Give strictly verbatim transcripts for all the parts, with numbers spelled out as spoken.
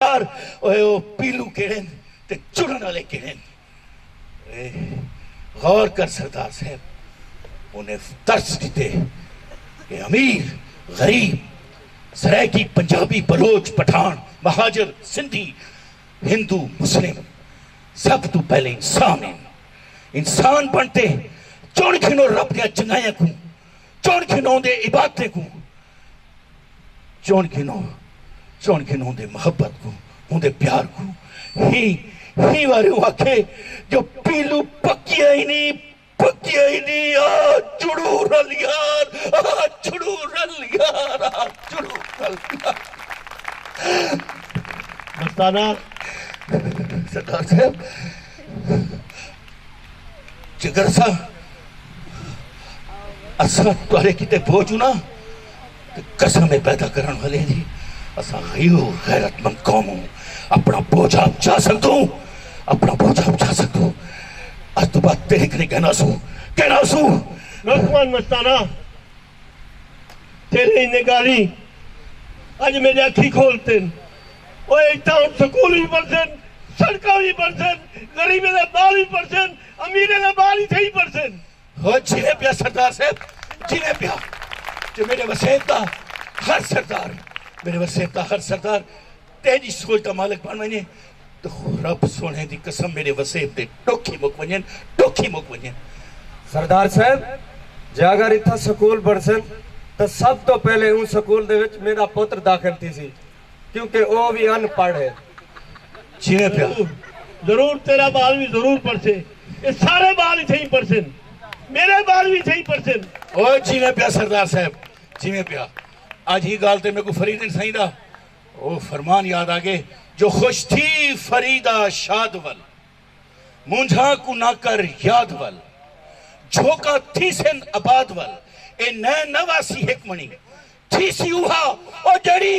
یار، اوئے او پیلو کیڑھن تے چڑھن والے کیڑھن؟ اے غور کر سردار صاحب، انہیں درس ݙتے کہ امیر، غریب، سرائیکی، پنجابی، بلوچ، پٹھان، مہاجر، سندھی، ہندو، مسلم، سب توں پہلے انسان ہن۔ انسان بݨ تے چݨ گھنو رب دیاں چنڳائیاں کوں، چݨ گھنو اوندے عبادتیں کوں، چݨ گھنو، چݨ گھنو اوندے محبت کوں، اوندے پیار کوں۔ ہی، ہی وارے آکھے جو پیلو پکیا ہی نہیں، پکیا ہی نہیں، آ جڑو رل یار، آ جڑو رل یار، آ جڑو رل یار۔ مستانہ۔ سردار صاحب، جگر سا، اساں تہاݙے کیتے بوجھ نہ، تے قسم اے پیدا کرݨ والے دی، اساں غیور غیرت مند قوم ہوں، اپݨا بوجھ آپ چا سڳدوں، اپݨا بوجھ آپ چا سڳدوں۔ اڄ توں بعد تیݙے کنے کہنا سوں، کہنا سوں۔ لقمان مستانہ، تیݙے انہیں ڳالھیں اڄ میݙے اکھیں کھول تن۔ اوئے اتھاں ہݨ سکول وی بݨسن، سڑکاں وی بݨسن، غریبیں دے ٻال وی پڑھسن، امیریں دے ٻال اتھاں ہی پڑھسن۔ ہو جیویں پیا سردار صاحب، جیویں پیا۔ جو میݙے وسیب دا ہر سردار، میݙے وسیب دا ہر سردار تیݙی سوچ دا مالک بݨ ونڄے، تے رب سوہݨے دی قسم، میݙے وسیب دے ݙکھ ہی مک ونڄن، ݙکھ ہی مک ونڄن۔ سردار صاحب، جے اگر اتھاں سکول بݨسن تاں سب توں پہلے اوں سکول دے وچ میݙا پتر داخل تھیسی، کیونکہ او وی ان پڑھ ہے۔ جیویں پیا۔ ضرور، ضرور تیݙا ٻال وی ضرور پڑھسے، اے سارے ٻال اتھاں ہی پڑھسن، میݙے ٻال وی اتھاں ہی پڑھسن۔ او جیویں پیا سردار صاحب، جیویں پیا۔ اڄ ہی ڳالھ تے میکوں فرید سئیں دا او فرمان یاد آ ڳئے جو خوش تھی فریدا شاد ول، مونجھاں کوں نہ کر یاد ول، جھوکاں تھیسن آباد ول، اے نئیں نہ واسی ہک مݨی، تھیسی اوہا او جیڑھی،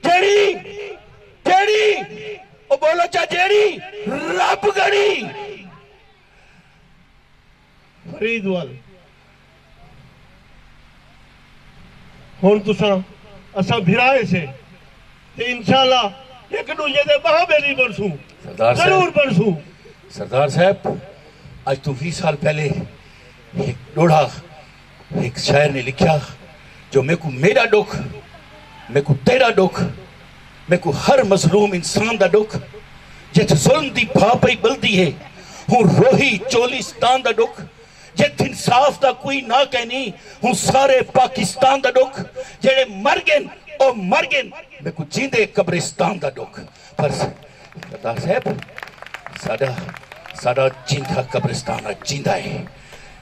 جیڑھی، جیڑھی، او ٻولو چا جیڑھی رب ڳݨی۔ فرید ول۔ ہݨ تساں اساں بھرا ہیسے تے انشاءاللہ ہک ݙوجھے دے ٻہہ ٻیلی بݨسوں، سردار صاحب۔ ضرور بݨسوں۔ سردار صاحب، اڄ توں ویہہ سال پہلے ہک ݙوہڑا ہک شاعر نے لکھیا جو میکوں میݙا ݙکھ، میکوں تیݙا ݙکھ، میکوں ہر مظلوم انسان دا ݙکھ، جتھ ظلم دی بھا پئی ٻلدی ہے، ہوں روہی چولستان دا ݙکھ، جتھ انصاف دا کوئی نہ کینی، ہوں سارے پاکستان دا ݙکھ، جیڑھے مر ڳن، او مر ڳن، میکوں جیندے قبرستان دا ݙکھ۔ پر سردار صاحب، ساݙا، ساݙا جیندا قبرستان اڄ جیندا ہے۔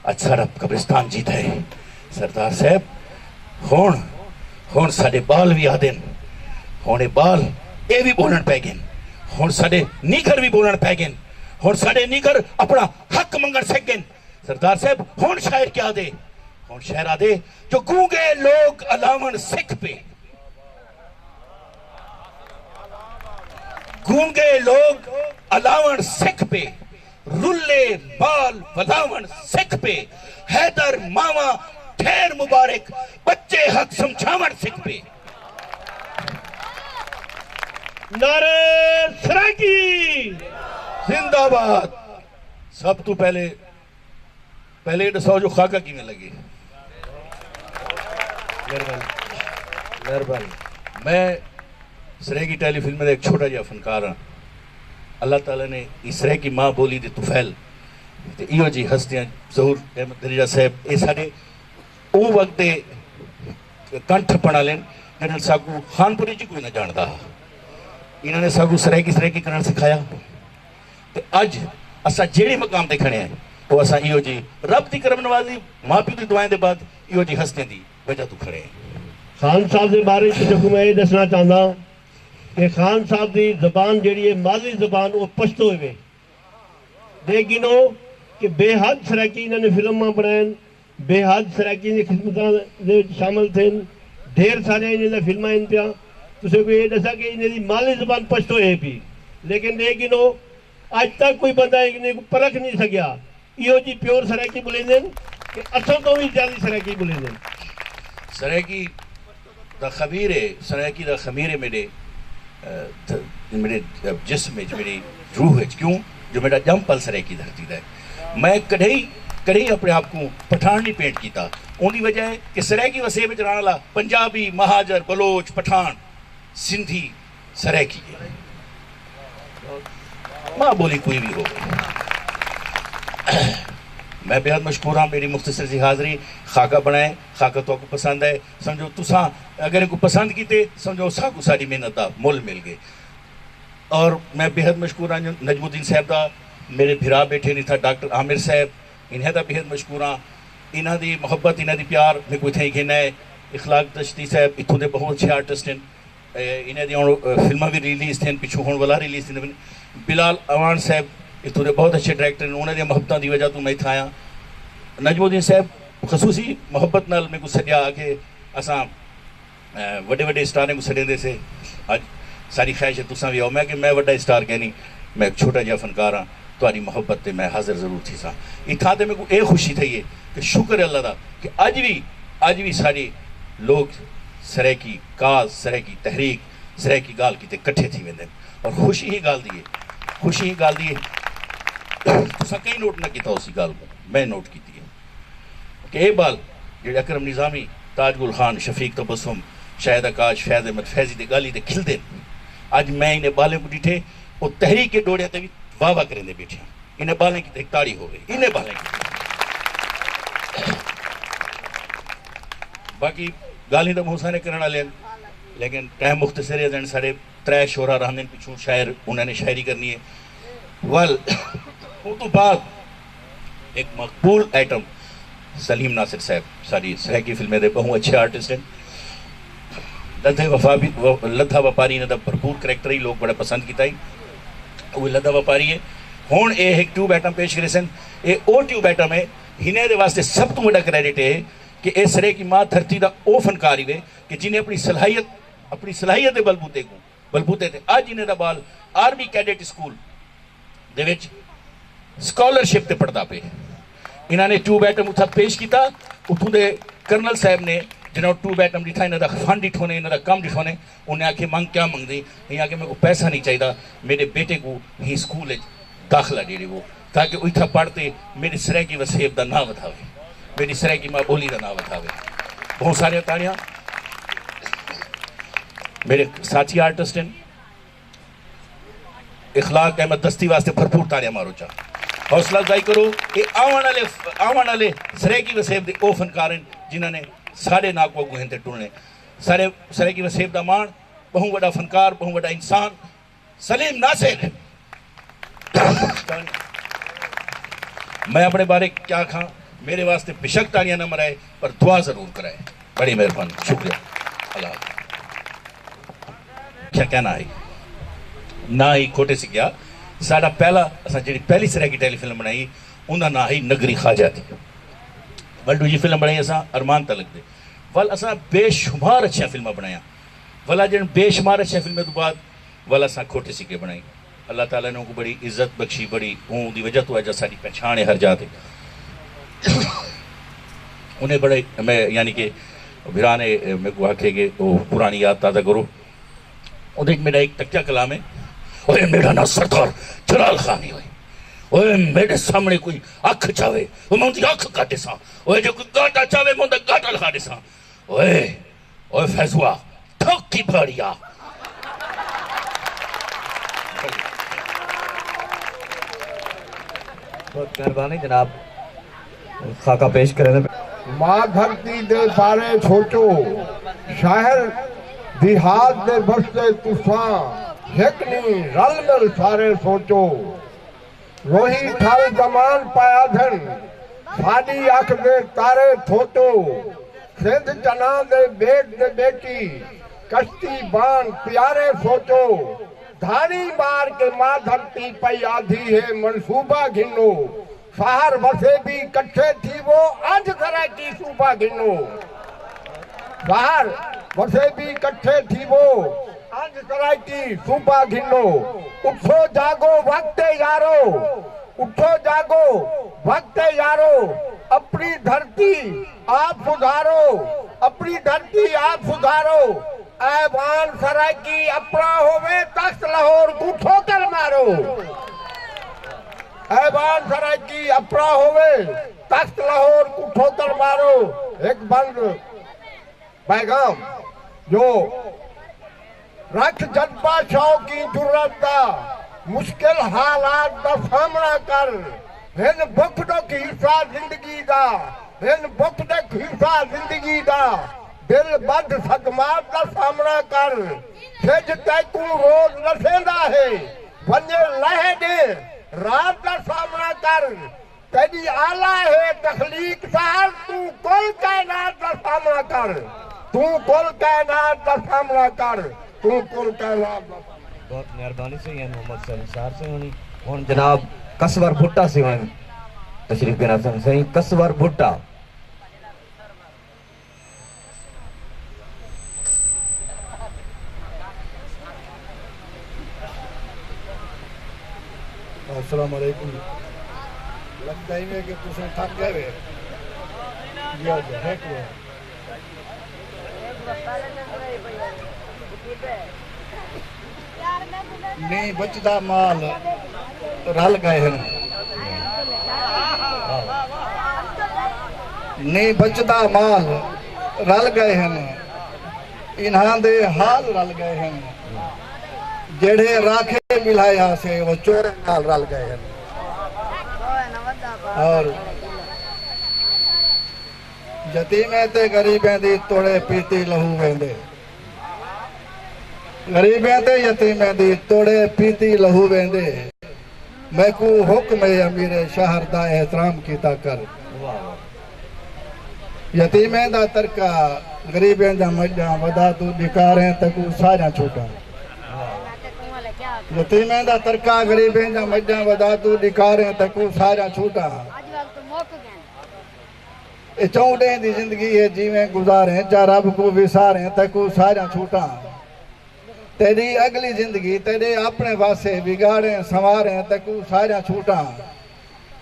اڄ ساݙا قبرستان جیندا ہے۔ سردار صاحب، ہݨ، ہݨ ساݙے ٻال وی آہدن، ہݨ اے ٻال اے وی ٻولݨ پئے ڳن، ہݨ ساݙے نینگر وی ٻولݨ پئے ڳن، ہݨ ساݙے نینگر اپݨا حق منگݨ سڳن۔ سردار صاحب، ہݨ شاعر کیا آہدے؟ ہݨ شاعر آہدے جو گونگے لوک الاوݨ سکھ پئے، گونگے لوک الاوݨ سکھ پئے، رلے مال ولاوݨ سکھ پئے، حیدر ماواں ڈھیر مبارک، ٻچے حق سمجھاوݨ سکھ پئے۔ نعرہ سرائیکی۔ زندہ باد۔ سب توں پہلے، پہلے اے ݙساؤ جو خاکہ کیویں لڳے؟ مہربانی، مہربانی۔ میں سرائیکی ٹیلی فلم دا ہک چھوٹا جیہا فنکار ہاں۔ اللہ تعالیٰ نے ایں سرائیکی ماں ٻولی دے طفیل تے ایہو جیہی ہستیاں، ظہور احمد دھریجہ صاحب، اے ساݙے اوں وقت دے کنٹھ پڑھݨ والے ہن، جنہاں ساکوں خانپوری چ کوئی نہ ڄاݨدا ہا۔ انہاں نے ساکوں سرائیکی، سرائیکی کرݨ سکھایا۔ تے اڄ اساں جیڑھے مقام تے کھڑے ہیں، او اساں ایہو جی رب دی کرم نوازی، ماں پیو دی دعائیں دے بعد ایہو جی ہستیاں دی وجہ توں کھڑے ہیں۔ خان صاحب دے بارے وچ جیکوں میں اے ݙسݨا چاہنداں کہ خان صاحب دی زبان جیڑھی ہے، مادری زبان، او پشتو ہے۔ ݙیکھ گھنو کہ بے حد سرائیکی انہاں نے فلماں بݨائن، بے حد سرائیکی دی خدمتاں دے وچ شامل تھین، ڈھیر ساریاں انہاں دیاں فلماں ہن پیاں۔ تساں کوں اے ݙساں کہ انہاں دی مادری زبان پشتو ہے پئی، لیکن ݙیکھ گھنو اڄ تک کوئی بندہ انہاں کوں پرکھ نہیں سڳیا۔ ایہو جی پیور سرائیکی ٻولیندن کہ اساں توں وی زیادہ سرائیکی ٻولیندن۔ سرائیکی دا خبیر ہے، سرائیکی دا خمیر ہے میݙے۔ میرے جسم وچ، میری روح وچ، کیوں جو میرا ڄم پل سرائیکی دھرتی دا ہے۔ میں کݙاہیں کݙاہیں اپݨے آپ کوں پٹھان نہیں پینٹ کیتا۔ اوندی وجہ ہے کہ سرائیکی وسیب وچ رہݨ والا پنجابی، مہاجر، بلوچ، پٹھان، سندھی، سرائیکی ہے۔ ماں ٻولی کوئی وی ہووے۔ میں بے حد مشکور ہاں، میری مختصر سی حاضری۔ خاکہ بݨائے، خاکہ تہاکوں پسند آئے، سمجھو تساں اگر اینکوں پسند کیتے، سمجھو ساکوں ساݙی محنت دا مل مل ڳئے۔ اور میں بے حد مشکور ہاں نجم الدین صاحب دا، میرے بھرا ٻیٹھے ہن اتھاں، ڈاکٹر عامر صاحب، انہاں دا بے حد مشکور ہاں۔ انہاں دی محبت، انہاں دی پیار میکوں اتھائیں گھن آئے۔ اخلاق دشتی صاحب اتھوں دے بہت اچھے آرٹسٹ ہن۔ اے، انہاں دیاں ہݨ، اے، فلماں وی ریلیز تھین، پچھوں ہݨ ولا ریلیز تھیندے پن۔ بلال اعوان صاحب اتھوں دے بہت اچھے ڈائریکٹر ہن، انہاں دیاں محبتاں دی وجہ توں میں اتھاں آیا۔ نجم الدین صاحب خصوصی محبت نال میکوں سݙیا کہ اساں، اے، وݙے وݙے اسٹاریں کوں سݙیندے سے۔ اڄ ساݙی خواہش ہے تساں وی آؤ۔ میں کہ میں وݙا اسٹار کائنی، میں ہک چھوٹا جیہا فنکار ہاں، تہاݙی محبت تے میں حاضر ضرور تھیساں۔ اتھاں تے میکوں اے خوشی تھئی ہے کہ شکر ہے اللہ دا کہ اڄ وی، اڄ وی ساݙے لوک سرائیکی کاز، سرائیکی تحریک، سرائیکی ڳالھ کیتے کٹھے تھی ویندے ہن۔ اور خوشی ہی ڳالھ دی ہے، خوشی ہی ڳالھ دی ہے۔ تساں کہیں نوٹ نہ کیتا ہوسی ڳالھ کوں، میں نوٹ کیتی ہے کہ اے ٻال جیڑھے اکرم نظامی، تاج گل خان، شفیق تبسم، شاہد آکاش، فیض احمد فیضی دے ڳالی تے کھلدے ہن، اڄ میں انہیں ٻالیں کوں ݙٹھے، او تحریک ݙوہڑیاں تے وی واہ واہ کریندے ٻیٹھے ہن۔ انہیں ٻالیں کیتے ہک تاڑی ہووے، انہیں ٻالیں کیتے۔ باقی ڳالھیں تاں بہت سارے کرݨ والے ہن، لیکن ٹائم مختصر ہے، ڄݨ ساݙے ترے شعرا رہندن، پچھوں شاعر انہاں نے شاعری کرنی ہے۔ ول اوں توں بعد ہک مقبول آئٹم سلیم ناصر صاحب، ساݙی سرائیکی فلمیں دے ٻہوں اچھے آرٹسٹ ہن۔ لدھے وفا بھی، و-، لدھا وپاری انہاں دا بھرپور کریکٹر ہی، لوک بڑا پسند کیتا ہی۔ اوہ لدھا وپاری ہے۔ ہݨ اے ہک ٹیوب آئٹم پیش کریسن۔ اے او ٹیوب آئٹم ہے، ہنے دے واسطے سب توں وݙا کریڈٹ اے ہے کہ اے سرائیکی ماں دھرتی دا او فنکار ہی وے کہ جنہیں اپݨی صلاحیت، اپݨی صلاحیت دے بلبوتے کوں، بلبوتے تے اڄ انہیں دا ٻال آرمی کیڈٹ اسکول دے وچ اسکالرشپ تے پڑھدا پئے۔ انہاں نے ٹیوب آئٹم اتھاں پیش کیتا، اتھوں دے کرنل صاحب نے جنہاں ٹیوب آئٹم ݙٹھا، انہاں دا فن ݙٹھونے، انہاں دا کم ݙٹھونے، انہیں آکھے، منگ کیا منگدے؟ انہیں آکھے، میکوں پیسہ نہیں چاہیدا، میݙے بیٹے کوں ہی اسکول وچ داخلہ ݙے ݙیوو تاکہ او اتھاں پڑھ تے میݙی سرائیکی وسیب دا ناں ودھاوے، میݙی سرائیکی ماں ٻولی دا ناں ودھاوے۔ بہت ساریاں تاڑیاں۔ میݙے ساتھی آرٹسٹ ہن، اخلاق احمد دستی واسطے بھرپور تاڑیاں مارو چا۔ حوصلہ افزائی کرو۔ اے آوݨ والے، آوݨ والے سرائیکی وسیب دے او فنکار ہن جنہاں نے ساݙے ناں کوں اڳوں ہن تے ٹرݨے۔ سارے سرائیکی وسیب دا ماݨ، ٻہوں وݙا فنکار، ٻہوں وݙا انسان سلیم ناصر۔ میں اپݨے بارے کیا آکھاں، میݙے واسطے بیشک تاڑیاں نہ مرائے، پر دعا ضرور کرائے۔ بڑی مہربانی، شکریہ۔ اللہ حافظ۔ کیا کہنا ہے؟ نہ ہی کھوٹے سکیا۔ ساݙا پہلا، اساں جیڑھی پہلی سرائیکی ٹیلی فلم بݨائی، اوندا ناں ہئی نگری خواجہ دی۔ ول ݙوجھی فلم بݨائی اساں ارمان تلک دے۔ ول اساں بے شمار اچھیاں فلماں بݨائیاں۔ ولا جن بے شمار اچھیاں فلمیں توں بعد ول اساں کھوٹے سکے بݨائی۔ اللہ تعالیٰ نے اونکوں بڑی عزت بخشی، بڑی اوں دی وجہ توں اڄ اساݙی پہچاݨ ہے ہر جاہ تے۔ انہیں بڑے، میں، یعنی کہ بھرا نے میکوں آکھے کہ او پرانی یاد تازہ کرو۔ اودے وچ میݙا ہک تکیا کلام ہے، اوئے میݙا ناں سردار جلال خان ہی ہوئے، اوئے میݙے سامݨے کوئی اکھ چاوے، او میں اوندی اکھ کڈھ ݙیساں، اوئے جے کوئی گاٹا چاوے، میں اوندا گاٹا لہا ݙیساں۔ اوئے، اوئے فیضوا، تھوکی بھاڑیا۔ بہت مہربانی جناب، خاکہ پیش کریں۔ ماں دھرتی دے بارے سوچو، شہر دیہات دے بستے تساں، ہک نی رل مل سارے سوچو۔ روہی تھل زمان پایا دھن، ساݙی اکھ دے تارے تھوتو۔ سندھ چنا دے ٻیٹ دے ٻیٹی، کشتی بان پیارے سوچو۔ دھاڑی مار کے ماں دھرتی پئی آدھی ہے منصوبہ گھنو۔ ساہر وسیبی کٹھے تھیوو، انج سرائیکی صوبہ گھنو۔ ساہر وسیبی کٹھے تھیوو، انج سرائیکی صوبہ گھنو۔ اٹھو جاگو وقت ہے یارو، اٹھو جاگو وقت ہے یارو، اپݨی دھرتی آپ سدھارو، اپݨی دھرتی آپ سدھارو۔ ایوان سرائیکی اپݨا ہووے، تخت لاہور کوں ٹھوکر مارو۔ ایوان سرائیکی اپݨا ہووے، تخت لاہور کوں ٹھوکر مارو۔ ہک بند پیغام جو رکھ جذبہ شوقیں جرات دا، مشکل حالات دا سامݨا کر۔ ہن بکھ ݙکھ حصہ زندگی دا، ہن بکھ ݙکھ حصہ زندگی دا، دل ٻدھ صدمات دا سامݨا کر۔ سجھ تیکوں روز ݙسیندا ہے، ونڄے لہہ ݙے رات دا سامݨا کر۔ تیݙی آلہ ہے تخلیق ساز، توں کل کائنات دا سامݨا کر، توں کل کائنات دا سامݨا کر، توں کل کائنات دا سامݨا کر۔ بہت مہربانی سئیں، این محمد سئیں نثار سئیں ہوݨی۔ ہݨ جناب کسور بھٹہ سئیں ہوݨی تشریف گھن آسن۔ سئیں کسور بھٹہ۔ السلام علیکم۔ لڳدا ہی ہے کہ تساں تھک ڳئے ہوئے۔ جی، جی، ہک منٹ۔ نی بچدا مال رل ڳئے ہن۔ نی بچدا مال رل ڳئے ہن۔ انہاں دے حال رل ڳئے ہن۔ جیڑھے راکھے ٻلھائے ہاسے، او چوریں نال رل ڳئے ہن۔ اور یتیمیں تے غریبیں دی توڑے پیتی لہو ویندے۔ غریبیں تے یتیمیں دی توڑے پیتی لہو ویندے۔ میکوں حکم ہے امیر شہر دا احترام کیتا کر۔ واہ واہ۔ یتیمیں دا ترکہ، غریبیں دا مڄاں ودا توں ݙکاریں تیکوں ساریاں چھوٹاں۔ یتیمیں دا ترکہ، غریبیں دا مڄاں ودا توں ݙکاریں تیکوں ساریاں چھوٹاں۔ اے چؤں ݙینھ دی زندگی ہے جیویں گزاریں، چا رب کوں وساریں تیکوں ساریاں چھوٹاں۔ تیݙی اڳلی زندگی تیݙے اپݨے واسے، وڳاڑیں سنواریں تیکوں ساریاں چھوٹاں۔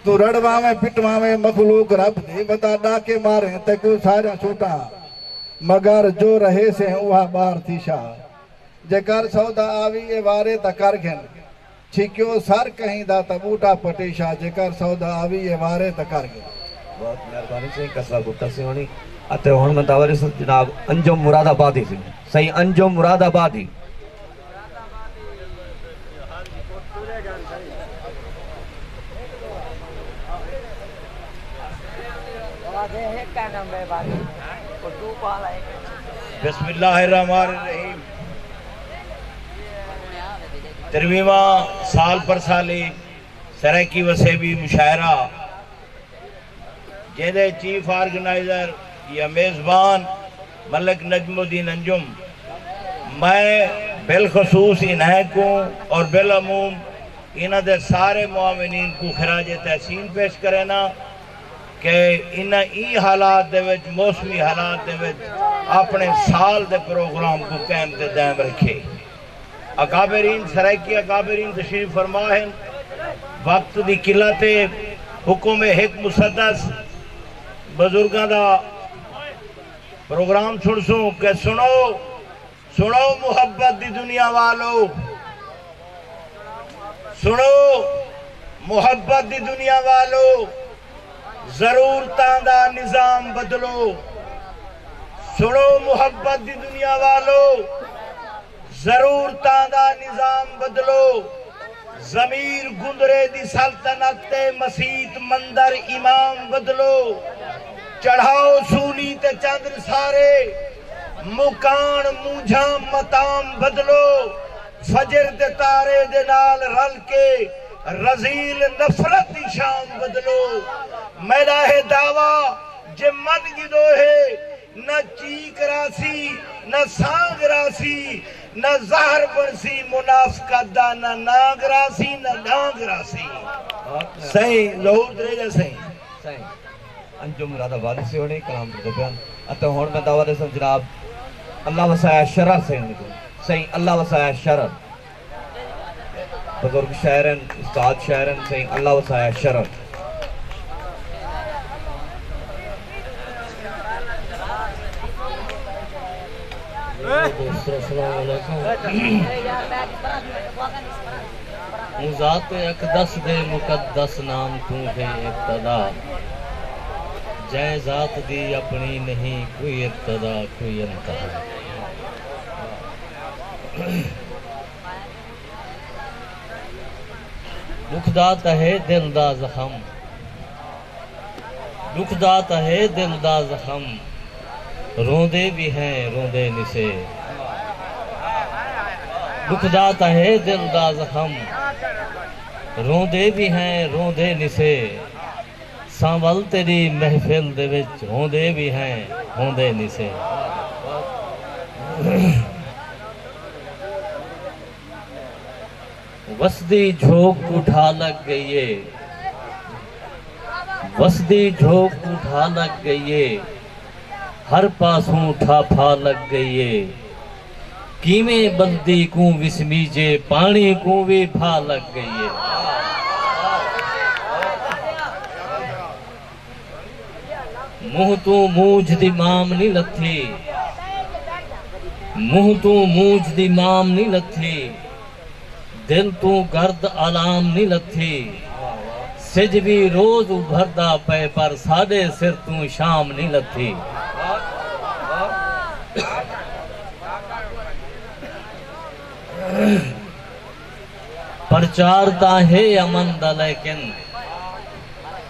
توں رڑواویں پٹواویں مخلوق رب دی، ودا ݙاکے ماریں تیکوں ساریاں چھوٹاں۔ مگر جو رہیسیں اوہا ٻار تھیشا۔ جیکر سودا آوی اے وارے تاں کر گھن، چھکیو سر کہیں دا تاں ٻوٹا پٹیشا۔ جیکر سودا آوی اے وارے تاں کر گھن۔ بہت مہربانی سئیں، کسور بھٹہ سئیں ہوݨی۔ اتے ہݨ میں دعوت ݙیساں جناب انجم مراد آبادی سئیں۔ سئیں انجم مراد آبادی۔ بسم اللہ الرحمن الرحیم۔ تریہواں سال پرسالی سرائیکی وسیبی مشاعرہ، جیندے چیف آرگنائزر یا میزبان ملک نجم الدین انجم، میں بالخصوص انہیں کوں اور بالعموم انہاں دے سارے معاونین کوں خراج تحسین پیش کرینا کہ انہاں ایں حالات دے وچ، موسمی حالات دے وچ اپݨے سال دے پروگرام کوں قائم تے دائم رکھے۔ اکابرین، سرائیکی اکابرین تشریف فرما ہن۔ وقت دی قلت ہے، حکم ہے ہک مسدس بزرگاں دا پروگرام سݨسوں کہ سݨو، سݨو محبت دی دنیا والو، سݨو محبت دی دنیا والو، ضرورتاں دا نظام بدلو۔ سݨو محبت دی دنیا والو، ضرورتاں دا نظام بدلو۔ ضمیر گندرے دی سلطنت تے مسیت مندر امام بدلو۔ چڑھاؤ سولی تے چندر سارے، مکاݨ مونجھاں متام بدلو۔ فجر دے تارے دے نال رل کے رذیل نفرت دی شام بدلو۔ میݙا ہے دعویٰ جے من گھدو ہے، نہ چیک راہسی، نہ سانگ راہسی، نہ زہر بݨسی منافقت دا، نہ نانگ راہسی، نہ ݙانگ راہسی۔ سئیں ظہور دریجہ سئیں۔ سئیں انجم مراد آبادی سئیں ہوݨی کلام پڑھدے پئے ہن۔ اتے ہݨ میں دعوت ݙیساں جناب اللہ وسایا شرر سئیں ہوݨی کوں۔ سئیں اللہ وسایا شرر۔ بزرگ شاعر ہن، استاد شاعر ہن، سئیں اللہ وسایا شرر۔ السلام علیکم۔ اوں ذات اقدس دے مقدس نام توں ہے ابتدا، جئیں ذات دی اپݨی نہیں کوئی ابتدا کوئی انتہا۔ ݙکھدا تاں ہے دل دا زخم، ݙکھدا تاں ہے دل دا زخم، روندے وی ہیں روندے نسے۔ ݙکھدا تاں ہے دل دا زخم، روندے وی ہیں روندے نسے۔ سانول تیݙی محفل دے وچ ہوندے وی ہیں ہوندے نسے۔ وسدی جھوک کوں ڈھا لڳ ڳئی اے، وسدی جھوک کوں ڈھا لڳ ڳئی اے، ہر پاسوں ٹھا پھا لڳ ڳئی اے۔ کیویں ٻلدی کوں وسمیجے، پاݨی کوں وی بھا لڳ ڳئی اے۔ منہ توں مونجھ دی مام نی لتھی، منہ توں مونجھ دی مام نی لتھی، دل توں گرد علام نی لتھی۔ سجھ وی روز ابھردا پئے پر ساݙے سر توں شام نی لتھی۔ پرچار تاں ہے امن دا لیکن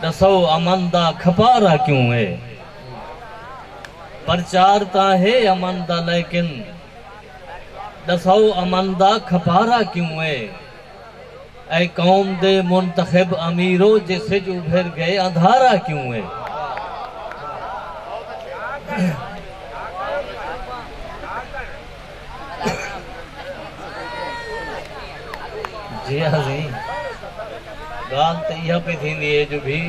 ݙسو امن دا کھپارا کیوں اے؟ پرچار تاں ہے امن دا لیکن ݙسو امن دا کھپارا کیوں اے؟ اے قوم دے منتخب امیرو، جے سجھ ابھر ڳئے اندھارا کیوں اے؟ جی ہاں جی، ڳالھ تے ایہا پئی تھیندی ہے جو بھی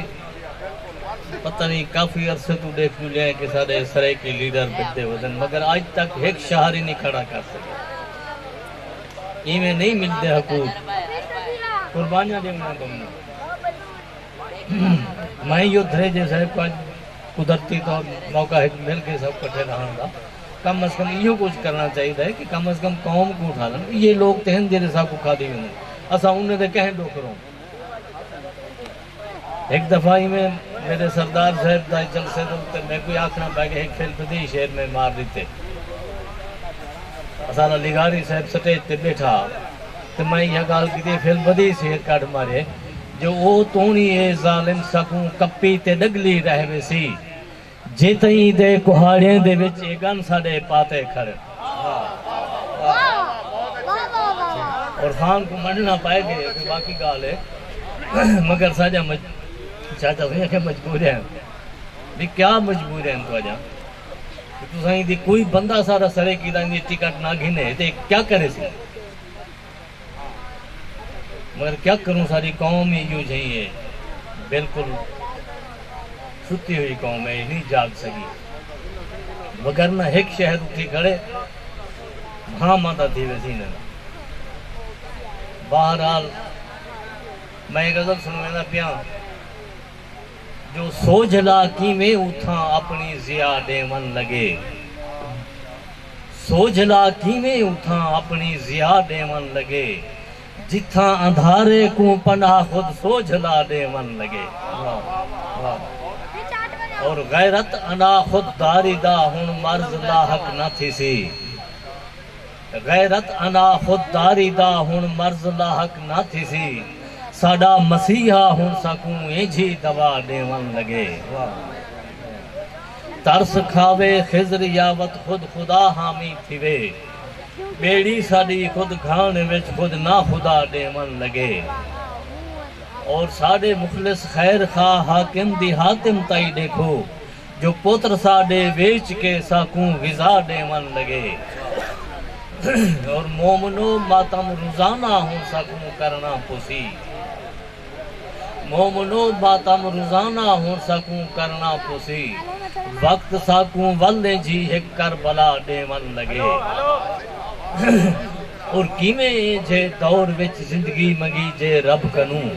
پتہ نہیں کافی عرصے توں ݙیکھدو ڄائیں کہ ساݙے سرائیکی لیڈر پٹدے ودن، مگر اڄ تک ہک شہر ہی نہیں کھڑا کر سڳے۔ ایویں نہیں ملدے حقوق، قربانیاں ݙیوݨیاں پوندیاں۔ میں ایہو دھریجے صاحب کوں اڄ قدرتی طور موقع ہک مل ڳئے سب کٹھے رہݨ دا۔ کم از کم ایہو کجھ کرݨا چاہیدا ہے کہ کم از کم قوم کوں اٹھالن۔ ایہے لوک تے ہن جیڑھے ساکوں کھاݙی ویندن، اساں انہیں دے کہیں ݙکھ رہوں۔ ہک دفعہ ایویں میݙے سردار صاحب دا جلسے دے اتے میکوں آکھݨا پئے کہ ہک فل بدیہی شعر میں مار ݙتے۔ اساݙا لغاری صاحب سٹیج تے ٻیٹھا تے میں ایہا ڳالھ کیتی، فل بدیہی شعر کڈھ مارے جو او توݨی اے ظالم ساکوں کپی تے ݙڳلی رہ ویسی۔ جے تئیں دے کہاڑیں دے وچ اے ڳن ساݙے پاتے کھڑن۔ اور خان کوں منݨا پئے ڳئے کہ واقعی ڳالھ ہے، مگر ساݙا مج-، چاچا سئیں آکھے مجبور ہیں۔ بھی کیا مجبور ہیں تہاݙا؟ کہ تساں ایندی کوئی بندہ ساݙا سرائیکی دا ایندی ٹکٹ نہ گھنے تے کیا کریسی؟ مگر کیا کروں، ساݙی قوم ہی ایہو جہی ہے، بالکل ستی ہوئی قوم ہے، نہیں جاڳ سڳی۔ وگرنہ ہک شہر اٹھی کھڑے، بھاں ماندہ تھی ویسی نا۔ بہرحال، میں غزل سݨویندا پیاں۔ جو سوجھلا کیویں اتھاں اپݨی ضیا ݙیوݨ لڳے، سوجھلا کیویں اتھاں اپݨی ضیا ݙیوݨ لڳے، جتھاں اندھارے کوں پناہ خود سوجھلا ݙیوݨ لڳے۔ اور غیرت انا خود داری دا ہݨ مرض لاحق نہ تھیسی۔ غیرت انا خود داری دا ہݨ مرض لاحق نہ تھیسی۔ ساݙا مسیحا ہݨ ساکوں اینجھی دوا ݙیوݨ لڳے۔ ترس کھاوے خضر یا وت خود خدا حامی تھیوے۔ ٻیڑی ساݙی خود گھاݨ وچ خود ناخدا ݙیوݨ لڳے۔ اور ساݙے مخلص خیر خواہ حاکم دی حاتم تائی ݙیکھو۔ جو پتر ساݙے ویچ کے ساکوں ویزا ݙیوݨ لڳے۔ اور مومنو ماتم روزانہ ہݨ ساکوں کرݨا پوسی۔ مومنو ماتم روزانہ ہݨ ساکوں کرݨا پوسی۔ وقت ساکوں ول اینجھی ہک کربلا ݙیوݨ لڳے۔ اور کیویں اینجھے دور وچ زندگی منگی جے رب کنوں۔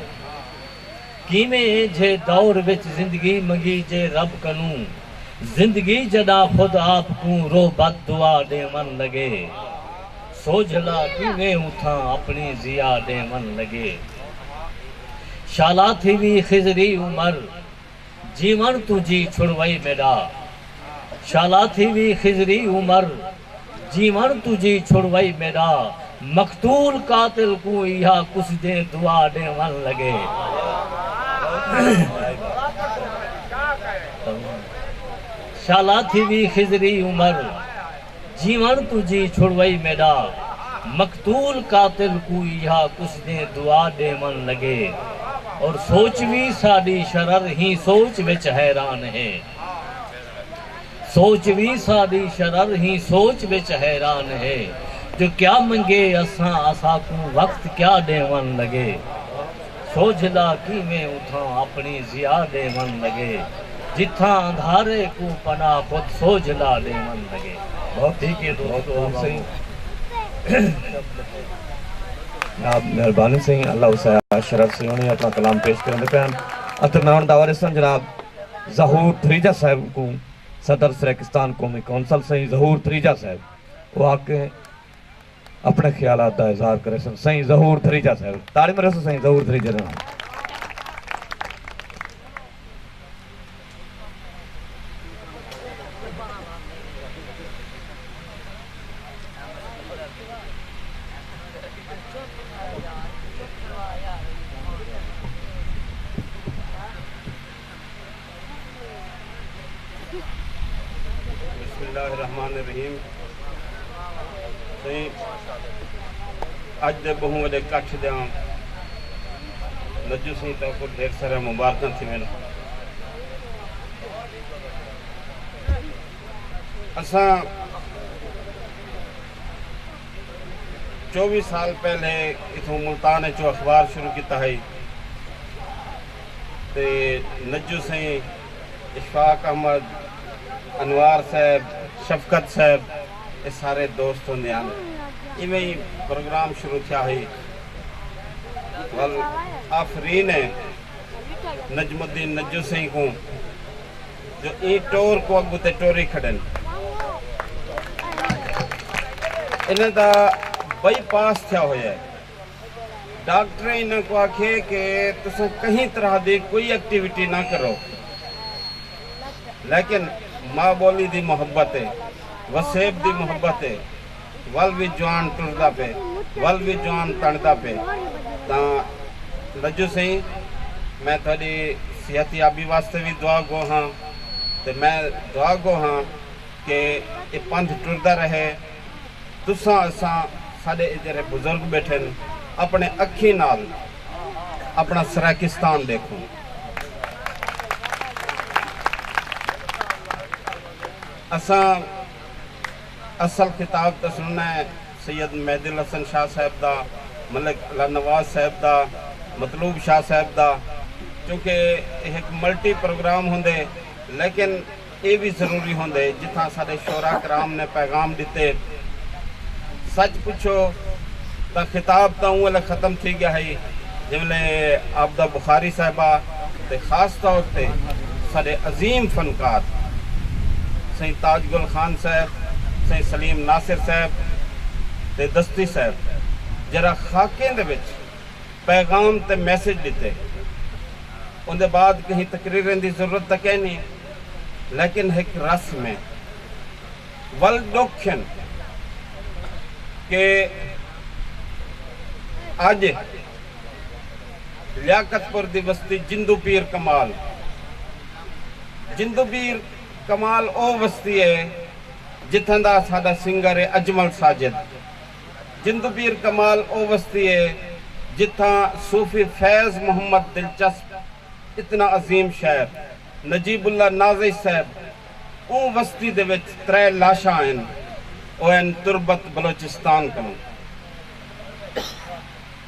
کیویں اینجھے دور وچ زندگی منگی جے رب کنوں، زندگی جݙاں خود آپ کوں رو بد دعا ݙیوݨ لڳے۔ سوجھلا کیویں اتھاں اپݨی ضیا ݙیوݨ لڳے۔ شالا تھیوی خضری عمر، جیوݨ توں جی چھڑوئی میݙا۔ شالا تھیوی خضری عمر، جیوݨ توں جی چھڑوئی میݙا۔ مقتول قاتل کوں ایہا کسدیں دعا ݙیوݨ لڳے۔ شالا تھیوی خضری عمر، جیوݨ توں جی چھڑوئی میݙا۔ مقتول قاتل کوں ایہا کسدیں دعا ݙیوݨ لڳے۔ اور سوچ وی ساݙی شرر ہیں سوچ وچ حیران ہے۔ سوچ وی ساݙی شرر ہیں سوچ وچ حیران ہے۔ جو کیا منگے اساں، اساکوں وقت کیا ݙیوݨ لڳے۔ سوجھلا کیویں اتھاں اپݨی ضیا ݙیوݨ لڳے۔ جتھاں اندھارے کوں پناہ خود سوجھلا ݙیوݨ لڳے۔ بہت ٹھیک ہے دوستو، بہت خوب۔ جناب مہربانی سئیں، اللہ وسعت، شرف سئیں ہوݨی اپݨا کلام پیش کریندے پئے ہن۔ اتے میں ہݨ دعوت ݙیساں جناب ظہور دھریجہ صاحب کوں، صدر سرائیکستان قومی کونسل۔ سئیں ظہور دھریجہ صاحب، او آ کے اپݨے خیالات دا اظہار کریسن۔ سئیں ظہور دھریجہ صاحب، تاڑی مریسو سئیں ظہور دھریجہ دے نال۔ بسم اللہ الرحمن الرحیم۔ سئیں، اڄ دے ٻہوں وݙے کٹھ دیاں نجو سئیں تہاکوں ڈھیر سارے مبارکاں تھیون۔ اساں چووی سال پہلے اتھوں ملتان اچوں اخبار شروع کیتا ہئی تے نجو سئیں، اشفاق احمد، انوار صاحب، شفقت صاحب، اے سارے دوست ہوندے ہن۔ ایویں ہی پروگرام شروع تھیا ہئی۔ ول آفرین ہے نجم الدین نجو سئیں کوں جو ایں ٹور کوں اڳوں تے ٹوری کھڑن۔ انہاں دا بائی پاس تھیا ہویا ہے۔ ڈاکٹریں انہاں کوں آکھیے کہ تساں کہیں طرح دی کوئی ایکٹیویٹی نہ کرو، لیکن ماء ٻولی دی محبت ہے، وسیب دی محبت ہے، ول وی جوان ٹردا پئے، ول وی جوان تݨدا پئے۔ تاں نجو سئیں، میں تہاݙی صحت یابی واسطے وی دعا گو ہاں، تے میں دعا گو ہاں کہ اے پندھ ٹردا رہے۔ تساں اساں ساݙے اے جیڑھے بزرگ ٻیٹھن، اپݨے اکھیں نال اپݨا سرائیکستان ݙیکھوں۔ اساں اصل خطاب تاں سݨݨا ہے سید مہدی الحسن شاہ صاحب دا، ملک اللہ نواز صاحب دا، مطلوب شاہ صاحب دا، کیونکہ اے ہک ملٹی پروگرام ہوندے، لیکن اے وی ضروری ہوندے جتھاں ساݙے شعراء کرام نے پیغام ݙتے۔ سچ پچھو تاں خطاب تاں اوں ویلے ختم تھی ڳیا ہئی جیں ویلے عابدہ بخاری صاحبہ تے خاص طور تے ساݙے عظیم فنکار سئیں تاج گل خان صاحب، سئیں سلیم ناصر صاحب تے دستی صاحب جیڑھا خاکیں دے وچ پیغام تے میسج ݙتے۔ اوندے بعد کہیں تقریریں دی ضرورت تاں کینی، لیکن ہک رسم ہے۔ ول ݙکھ ہن کہ اڄ لیاقت پور دی وستی جندو پیر کمال، جندو پیر کمال او وستی ہے جتھاں دا ساݙا سنگر ہے اجمل ساجد۔ جندو پیر کمال او وستی ہے جتھاں صوفی فیض محمد دلچسپ، اتنا عظیم شاعر نجیب اللہ نازش صاحب، اوں وستی دے وچ ترے لاشاں ہن، او ہن تربت بلوچستان کنوں۔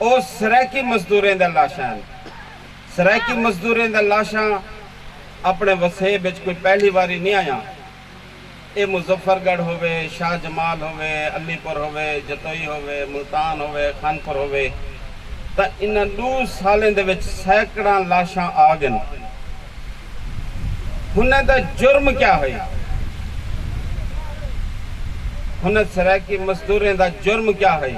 او سرائیکی مزدوریں دا لاشاں ہن۔ سرائیکی مزدوریں دا لاشاں اپݨے وسیب وچ کوئی پہلی واری نہیں آیاں۔ اے مظفر گڑھ ہووے، شاہ جمال ہووے، علی پور ہووے، جتوئی ہووے، ملتان ہووے، خان پور ہووے، تاں انہاں ݙو سالیں دے وچ سینکڑاں لاشاں آ ڳن۔ ہنیں دا جرم کیا ہئی؟ ہنر سرائیکی مزدوریں دا جرم کیا ہئی؟